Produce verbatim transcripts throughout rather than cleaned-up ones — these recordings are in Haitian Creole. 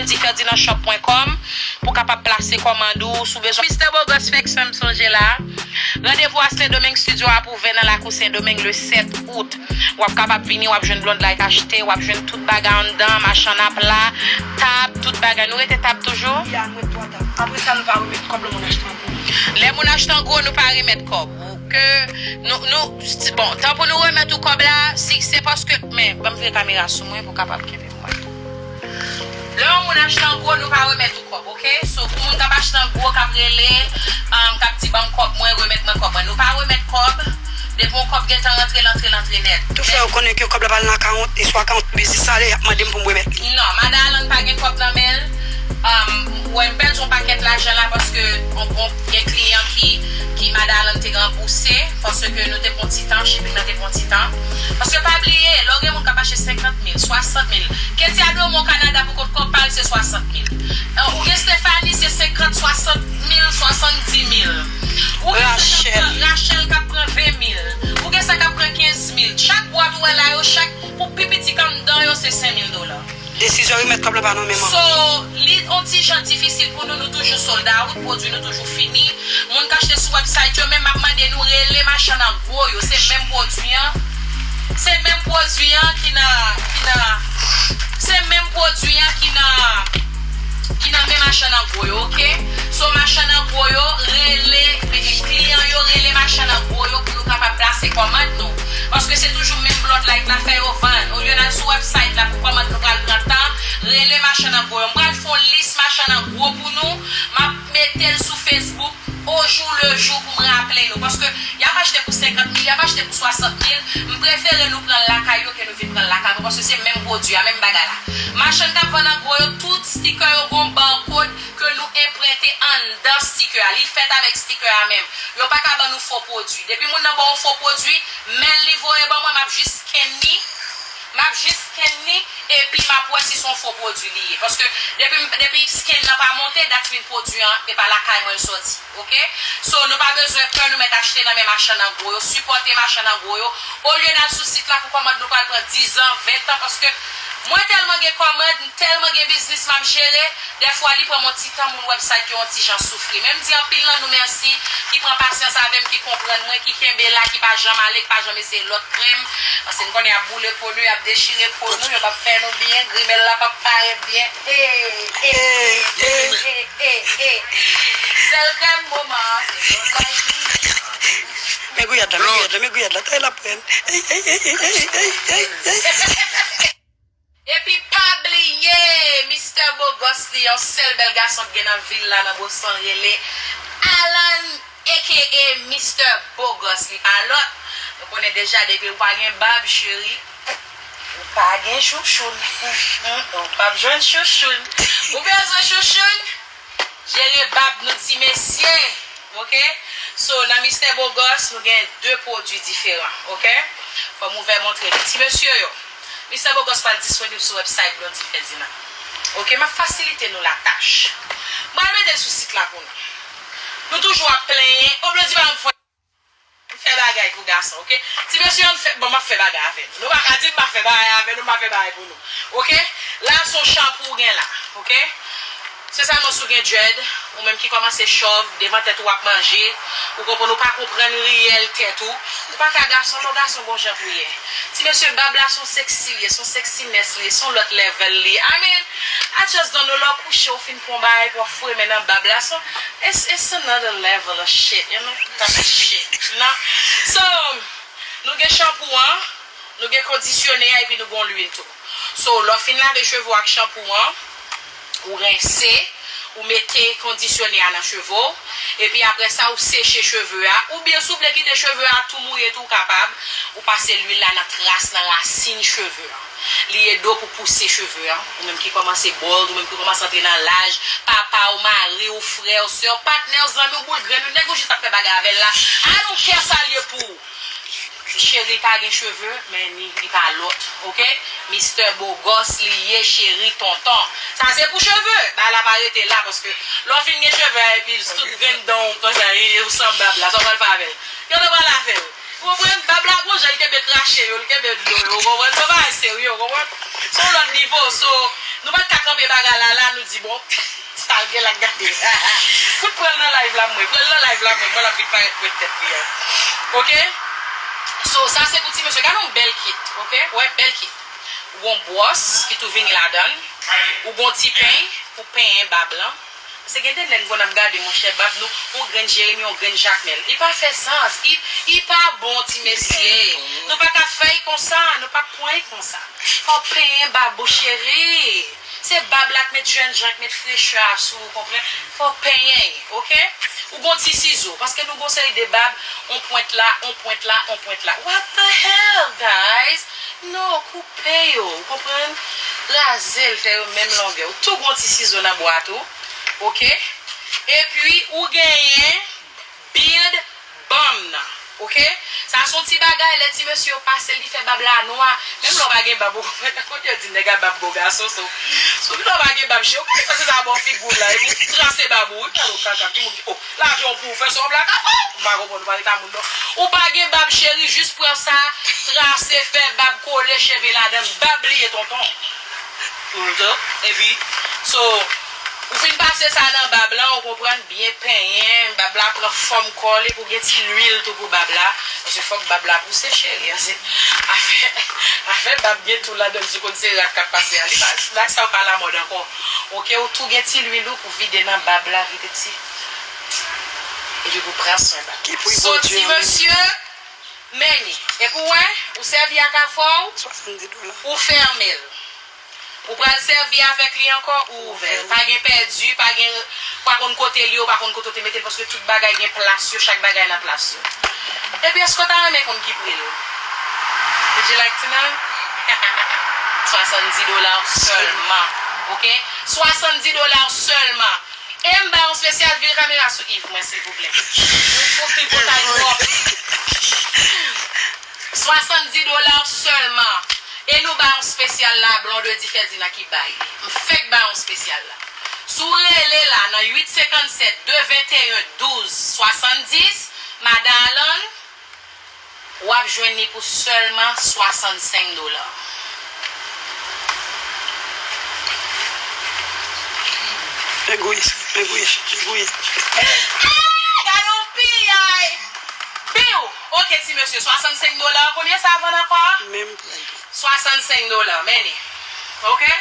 Di Ferdinand Shop pwen kòm pou kapab plase kòmand ou si w bezwen. Mister Bogos fèk sa m sonje la. Randevou a Sendomeng, studio a ap ouvè nan lakou Sendomeng le sèt out. W ap kapab vini, w ap jwenn Blonde Like achte, w ap jwenn tout bagay anndan, machann ap la, tab, tout bagay. Nou rete tab toujou? Ya, nou ret twa tab. Apre sa, nou va remèt kòb lè moun achte an gwo. Lè moun achte an gwo, nou pa remèt kòb. Ke nou, nou, bon, tan pou nou remèt ou kòb la, si se paske, men, ban m vire kamera sou mwen pou kapab kenbe mwen. Lè yon moun achte an gwo, nou pa remèt ou kòb, oke? So, pou moun k ap achte an gwo, k ap rele, um, k ap di, "Ban m kòb mwen, remèt mwen kòb mwen." Nou pa remèt kòb. Depi yon kòb gentan rantre, l antre, l antre nèt. Tou fè yo konnen ke kòb la pral nan akawont, e sou akawont biznis sa ale, y ap mande m pou m remèt li. Non, Madan Alan pa gen kòb nan men l. Um, wè, m pèdi yon pakèt lajan la paske yon bon, gen kliyan ki, ki Madan Alan te ranbouse paske nou te pran ti tan, shipping nan te pran ti tan. Paske pa bliye, lè w gen moun k ap achte senkant mil, swasant mil, Ketia Domo Kanada pou kont kòb pa l se swasant mil. Euh, ou gen Stephanie se senkant, swasant mil, swasanndis mil. Ou gen sa k ap pran, Rachel k ap pran ven mil. Ou gen sa k ap pran kenz mil. Chak bwat ou wè la yo, chak pou pi piti k anndan yo se senk mil dola. Desizyon remèt kòb la pa nan men mwen. So, li on ti jan difisil pou nou, nou toujou sold out, pwodui nou toujou fini. Moun k achte sou website yo menm ap mande nou rele machann an gwo yo, se menm pwodui an. Se menm pwodui an ki nan, ki nan, se menm pwodui an ki nan, ki nan men machann an gwo yo, oke? So, machann an gwo yo, rele, kliyan yo, rele machann an gwo yo pou nou kapab plase kòmand nou. Paske se toujou menm Blonde Like la fè yo vann. Olye n al sou website la pou kòmand nou pral pran tan, rele machann an gwo yo. M pral fè yon lis machann an gwo pou nou. M ap mete l sou Facebook au jour le jour pou m raple nou. Paske y ap achte pou senkant mil, y ap achte pou swasant mil. M prefere nou pran l lakay yo ke nou vin pran l lakay mwen, paske se menm pwodui a, menm bagay la. Machann k ap vann an gwo yo, tout sticker yo gon barcode ke nou enprente anndan sticker a. Li fèt avèk sticker a menm. Yo pa ka ban nou fo pwodui. Depi moun nan ba w fo pwodui, men li voye ban mwen, m ap jis scan li. M ap jis scan li, epi m ap wè si se yon fo pwodui li ye. Paske depi, depi scan nan pa monte, that mean pwodui an, e pa lakay mwen l sòti. Oke? So, nou pa bezwen pè, nou mèt achte nan men machann an gwo yo, sipòte machann an gwo yo. Olye n al sou sit la pou kòmand nou pral pran diz an, ven an, paske mwen tèlman gen kòmand, m tèlman gen biznis m ap jere, dèfwa li pran m yon ti tan, moun website yo yon ti jan soufri. Men m di anpil nan nou mèsi, ki pran pasyans avè m, ki konprann mwen, ki kenbe la, ki pa janm ale, ki pa janm eseye lòt krèm. Paske n konnen y ap boule po nou, y ap dechire po nou, yo p ap fè nou byen, grimèl la p ap parèt byen. E, e, e, e, e, e. Sèl krèm moman an, se Blonde Like. Men gouyad la, men gouyad la, men gouyad la, tande l ap pran. Ey, ey, ey. Epi pa bliye, Mister Bogos li, yon sèl bèl gason k gen nan vil la, nan Boston, rele Alan, A K A Mister Bogos, li pa lòt. Nou konnen deja, depi ou pa gen bab, cheri, ou pa gen chouchoun. Ou p ap jwenn chouchoun. Ou bezwen chouchoun? Jere bab nou, ti mesye. Oke? So, nan Mister Bogos, nou gen de pwodui diferan. Oke? Fò m ouvè montre nou. Ti mesye yo, Mister Bogos pral disponib sou website Blondie Ferdinand. Oke? M ap fasilite nou latach. M pral mete l sou sit la pou nou. Nou toujou ap plenyen. O, Blondie pa janm fè M fè bagay pou gason, oke? Ti mesye, ann fè, bon, m ap fè bagay avè nou. Nou pa ka di m pa fè bagay avè nou, m pa fè bagay pou nou. Oke? La, se yon chanpou w gen la, oke? Se sèlman si w gen dread, ou menm ki kòmanse chòv, devan tèt ou w ap manje, ou konprann, ou pa konprann riyèl tèt ou, ou pa ka gason, non, gason gon jan pou ye. Ti mesye, bab la, se yon sexy li ye, se yon sexiness li ye, se yon lòt level li ye. I mean, I just don't know, lè w kouche, ou fin pran bagay pou w ap fouye men nan bab la, so, it's, it's another level of shit, you know? Type of shit, you know? So, nou gen chanpou an, nou gen kondisyonè a, epi nou gen lwil tou. So, lè w fin lave cheve w ak chanpou an, ou rense, ou mete kondisyonè a nan cheve w, epi apre sa, ou seche cheve a, oubyen si w vle kite cheve a tou mouye tou, ou kapab, ou pase lwil la nan tras, nan rasin cheve a. Li ede w pou pouse cheve a, ou menm ki kòmanse bald, ou menm ki kòmanse antre nan laj, papa w, mari w, frè w, sè w, patnè w, zanmi w, boul grenn ou, nèg ou jis ap fè bagay avè l la, I don't care sa l ye pou ou. Cheri pa gen cheve, men ni, li pa lòt, oke? Mister Bogos li ye, cheri, tonton. Sa se pou cheve, bagay la pa rete la, paske lè w fin gen cheve a, epi tout grenn dan w konsa, e, ou san bab la, sa w pral fè avè l? Gade w pral avè l. Ou konprann? Bab la gon jan, li kenbe krache yo, li kenbe dlo yo, ou konprann? Se yon bagay serye, ou konprann? Se yon lòt nivo, so, Nou pa t ka kanpe bagay la, la, nou di, bon, sa l gen l ap gade. Fout pran l nan live la, mwen. Pran l nan live la, mwen. Mwen, l ap vin parèt pwent tèt li a. Oke? So, sa se pou ti mesye. Gade yon bèl kit, oke? Wè, bèl kit. Ou gon bwòs ki tou vini ladan l. Ou gon ti peny pou penyen bab lan. Paske gen de nèg konn ap gade, monchè, bab nou, yon grenn Jeremi, yon grenn Jakmèl. Li pa fè sans. Li, li pa bon, ti mesye. Nou pa ka fè l konsa, nou pa pran l konsa. Fò w penyen bab ou, cheri. Se bab la k met jènjan, k met frechè a sou ou, konprann? Fò w penyen l, oke? Ou gon ti sizo, paske nou gon seri de bab, on pwent la, on pwent la, on pwent la. What the hell, guys? Non, koupe yo, ou konprann? Raze l, fè yo menm longè. Ou tou gon ti sizo nan bwat ou, oke? Epi, ou genyen beard balm nan, oke? Sa se yon ti bagay, lè ti mesye yo pase l, li fè bab la nwa. Menm lè w pa gen bab, ou konprann? Kote yo di nèg a bab bo gason, so, so, lè w pa gen bab, cheri, ou ka fè sa bò figi w la, epi trase bab ou, wi, pale w kaka, ki moun ki, oh, lajan w pou w fè sa w blak, oh, m pa konprann, ou pa reta moun non. Ou pa gen bab, cheri, jis pran sa, trase, fè bab, kole cheve ladan, bab li ye, tonton. Epi, so, ou fin pase sa nan bab lan, ou konprann, byen penyen, bab la pran fòm kò l, epi w gen ti lwil tou pou bab la, paske fòk bab la pouse, cheri, a se afè, afè bab gen tou ladan l, si w konn se rat k ap pase a, li pa, bagay sa yo pa lamòd ankò. Oke, ou tou gen ti lwil ou pou vide nan bab la, vide ti, epi pou pran swen bab. Ki pri so, Bondye ti an, mesye, men li. Epi w wè, ou sèvi ak afè w, ou fèmen l. Ou pral sèvi avèk li ankò, ou ouvè l. Pa gen pèdi, pa gen, pa konn kote l ye, ou pa konn kote w te mete l, paske tout bagay gen plas yo, chak bagay nan plas yo. Epi, èske w ta renmen konn ki pri l? Would you like to know? Swasanndis dola sèlman. Oke? Swasanndis dola sèlman. E m ba yon spesyal, vire kamera sou Yves mwen silvouplè. Nou soufri pou sa twòp. Swasanndis dola sèlman. E nou ba yon spesyal la, Blondedy Ferdinand ki bay. M fèk ba yon spesyal la. Si w rele la nan uit senkann sèt, de venteyen, douz, swasanndis, Madan Alan, w ap jwenn li pou sèlman swasannsenk dola. Egoyis, egoyis, egoyis. Ah, gade yon piyay! Biw! Oke, ti mesye, swasannsenk dola, konbyen sa vann ankò? Menm pri. Swasannsenk dola, men li. Oke?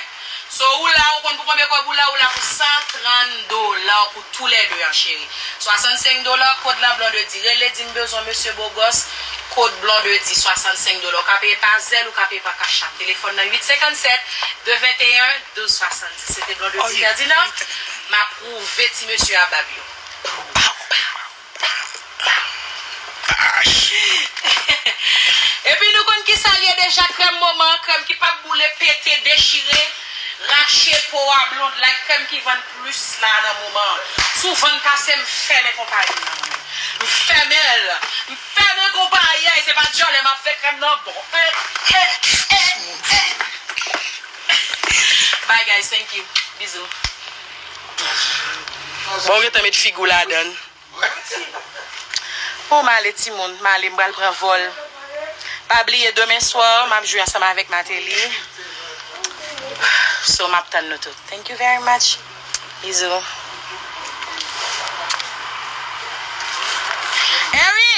So, ou la, ou konn pou konbyen kòb ou la, ou la pou san trant dola pou toulède an, cheri. Swasannsenk dola, kòd la Blondedy. Rele, di m bezwen mesye bogòs, kòd Blondedy, swasannsenk dola. Ou ka peye pa Zelle, ou ka peye pa Cash App. Telefòn nan uit senkann sèt, de venteyen, douz swasanndis. Se te Blondedy Ferdinand. M apwouve ti mesye a bab yo. Epi nou konn kisa l ye deja, krèm moman an, krèm ki p ap boule, pete, dechire, rache po a, blond, like, krèm ki vann plis la nan moman an. Si w vann pase m, fèmen konpayi m nan. M fèmen l. M fèmen konpayi a, e se pa djòlè m ap fè krèm nan bon. Eh, eh, eh, eh. Bye guys, thank you. Bizou. Bon, ou gentan met figi w ladan l. Bon, m ale timoun, m ale, m pral pran vòl. Pa bliye, demen swa, m ap jwe ansanm avèk Mateli. So, m ap tann nou tout. Thank you very much. Bizou. Harry!